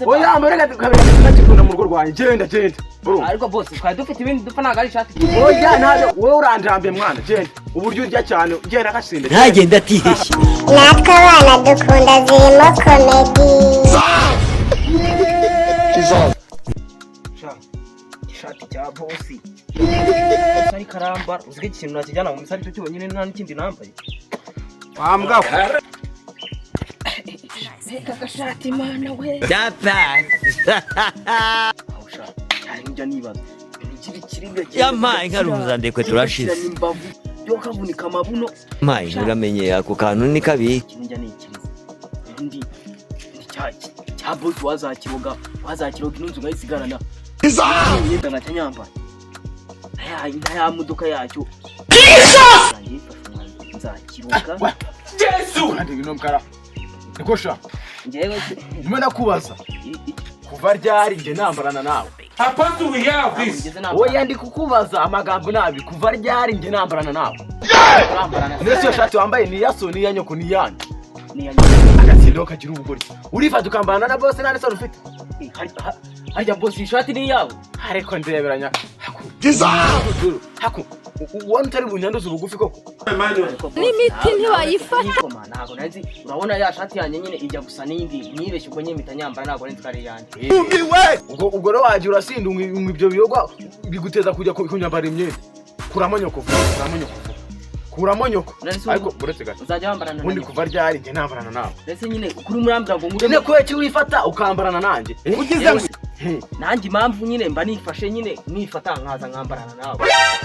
Oya, mbere kabiri ntakikunda mu rugo rwanjye. Genda, genda, urumva? Ariko boss, twari dufite ibindi dupfa, ntabwo ari ishati. Oya, ntabyo, wowe uranjambiye mwana. Genda, uburyo urya cyane, genda gasinde. Ntagende atiheshye. Natwe abana dukunda zirimo comedy. Sha, ishati cya boss ari karambara, uzi ko iki kintu nakijyana mu misa aricyo cyonyine, nta n'ikindi nambaye. Wambwa. Reka agashati, mana we! Data. Aho sha, hari njya nibaza iki kiribwa. Yampaye inka rumuzandekwe, turashize. Imbavu yo kavunika amabuno. Mayi, uramenye ako kantu ni kabi. Ikintu njya nikiriza undi ni cya boss, wazakiroga, wazakiroga ino nzu nkayisigarana imyenda nkajya nyambara na ya modoka yacyo. Nanjye mfashe umwanzuro, nzakiroga. Kandi ibintu mukara niko sha. Njyewe Ndimo ndakubaza, kuva ryari njye nambarana nawe? Apostle, we have this. Ngeze nambara. Oya, ndi kukubaza amagambo nabi. Kuva ryari njye nambarana nawe? Urambarana. Ndetse iyo shati wambaye ni iya so, ni iya nyoko, ni iyanyu? Ni iya. Agatsindo kagira ubugoryi, urifata ukambarana na boss nta n'isoni ufite. Harya boss, iyi shati ni iyawe? Ariko ndeberanya haku haku, ubona utari bunyanduze ubugufi koko? N'imiti ntibayifata. Ntabwo nzi, urabona ya shati yanjye nyine ijya gusa n'indi, nibeshye ubwo nyine mpita nyambara, ntabwo nzi ko ari iyanjye. Ubwo rero wagiye urasinda, unywa ibyo biyoga biguteza kujya kunyambara imyenda. Kuramo nyoko vuba, kuramo nyoko vuba, kuramo nyoko. None se Ariko uretse gato. Uzajya wambarana na Ubundi nyoko? Kuva ryari njye nambarana nawe? Ndetse nyine kuri murambwira ngo ngure. Nyine kubera iki wifata ukambarana nanjye? Ugize ngo nanjye impamvu nyine mba nifashe nyine nifata nkaza nkambarana nawe.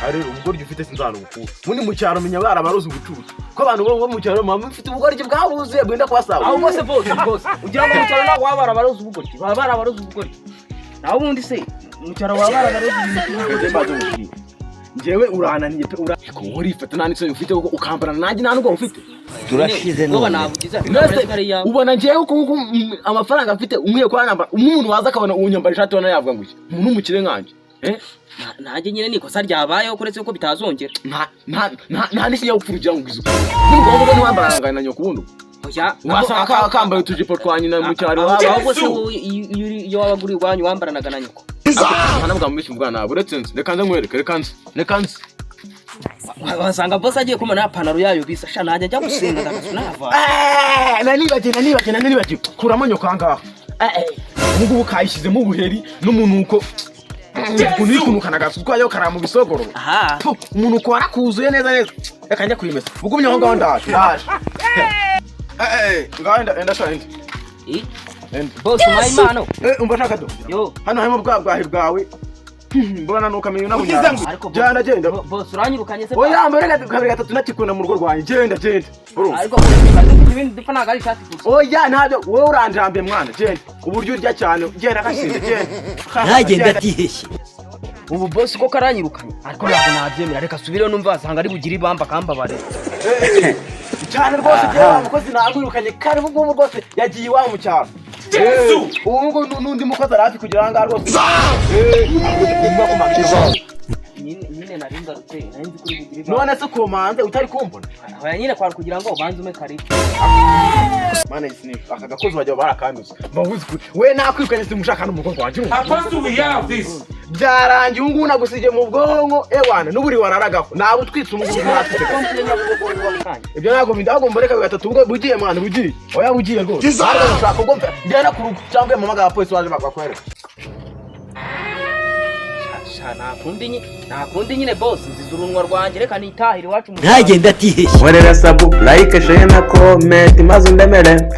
Ari ubugoryi ufite sinzanubukura. Ubundi mu cyaro menya barabaruzi ubucuruzi ko abantu bo mu cyaro muba mufite ubugoryi bwabuzuye bwenda kubasaba. Aho bose, bose bose, ugira ngo mu cyaro ntabwo baba barabaroze ubugoryi? Baba barabaroze ubugoryi. Naho ubundi se mu cyaro baba barabaroze ibintu? Njye mbaze umubwire, njyewe urananiye pe. Ura ariko wowe urifata nta n'isoni ufite kuko ukambarana nanjye nta n'ubwo ufite. Turashize. Ubwoba None nabugize. Mbese Ari iyawe. Ubona njyewe kuko amafaranga mfite umwiye kwa nambara, umuntu waza akabona unyambara ishati ubona yavuga ngo iki umuntu w'umukire nkanjye, eh? Nanjye nyine ni ikosa ryabayeho, kuretse ko bitazongera. Nta n'ikinyabupfura ugira ngo ugize n'ubwo ngo ntiwambarana na nyoko ubundi. Oya. Wasanga kambaye utujipo twa nyina mu cyaro. Ahubwo se wowe iyo wabaga uri iwanyu wambaranaga na nyoko? Nta nabwo mubishye ubwana nawe. Uretse nzi, reka nze nkwereke, reka nze, reka nze. Wasanga boss agiye kumena ya pantaro yayo bisa sha, nanjye njya gusenga ndagasu nava. Eh, nanibagiwe, nanibagiwe, nanibagiwe. Kuramo nyoko ahangaha. Ubu ngubu kayishyizemo ubuheri n'umunuko, ukuntu uri kunukana agasu kwayo kara mu bisogoro. Aha. Pu, umunuko warakuzuye neza neza. Reka njya kuyimesa. Ugumye aho ngaho, ndaje, ndaje. Ngaho enda, enda sha, enda. Enda. Boss, umpaye impano. Umva shaka do. Yo. Hano harimo bwa bwahi bwawe, mbona nukamenya unabunyara. Ariko boss- Genda, genda. Boss, uranyirukanye se? Oya, mbere kabiri gatatu ntakikunda mu rugo rwanjye. Genda, genda, urumva? Ariko boss, twari dufite ibindi dupfa, ntabwo ari ishati gusa. Oya, ntabyo, wowe uranjambiye mwana. Genda, uburyo urya cyane, genda gasinde, genda. Ntagende atiheshye. Ubu boss ko karanyirukanye, ariko ntabwo nabyemera, reka subireyo numva wasanga ari bugire ibamba akambabarira. Cyane rwose, njyewe wa mukozi nagwirukanye kare. Ubu ngubu rwose yagiye iwabo mu cyaro. Ubu ngubu n'undi mukozi ari hafi kugera aha ngaha rwose. Nyine nari ngarutse, nari nzi kuri bugire ibamba. None se kumanze utari kumbona? Oya nyine, kwari kugira ngo ubanze ume karibu. Mana isi, aka gakozi bajya barakanduza mbavuze ukuri. We nakwirukanye, simushaka n'umukozi wanjye, urumva? Apostle, we have this. Byarangiye, ubu ngubu nagusigiye mu bwonko ewana n'uburi wararagaho naba utwitse ubu ngubu natwitse. Ibyo ntabwo binda, ahubwo mbareka gatatu ubwo bugiye mwana, bugiye. Oya, bugiye rwose. Ntabwo ushaka ubwo njyana ku rugo cyangwa mpamagara abapolisi baje bakakwereka. Sha, nta kundi nyine boss, nziza urunwa rwanjye, reka nitahire iwacu mu Ntagende atiheshye. Nkorera sub, like, share na comment, maze undemere.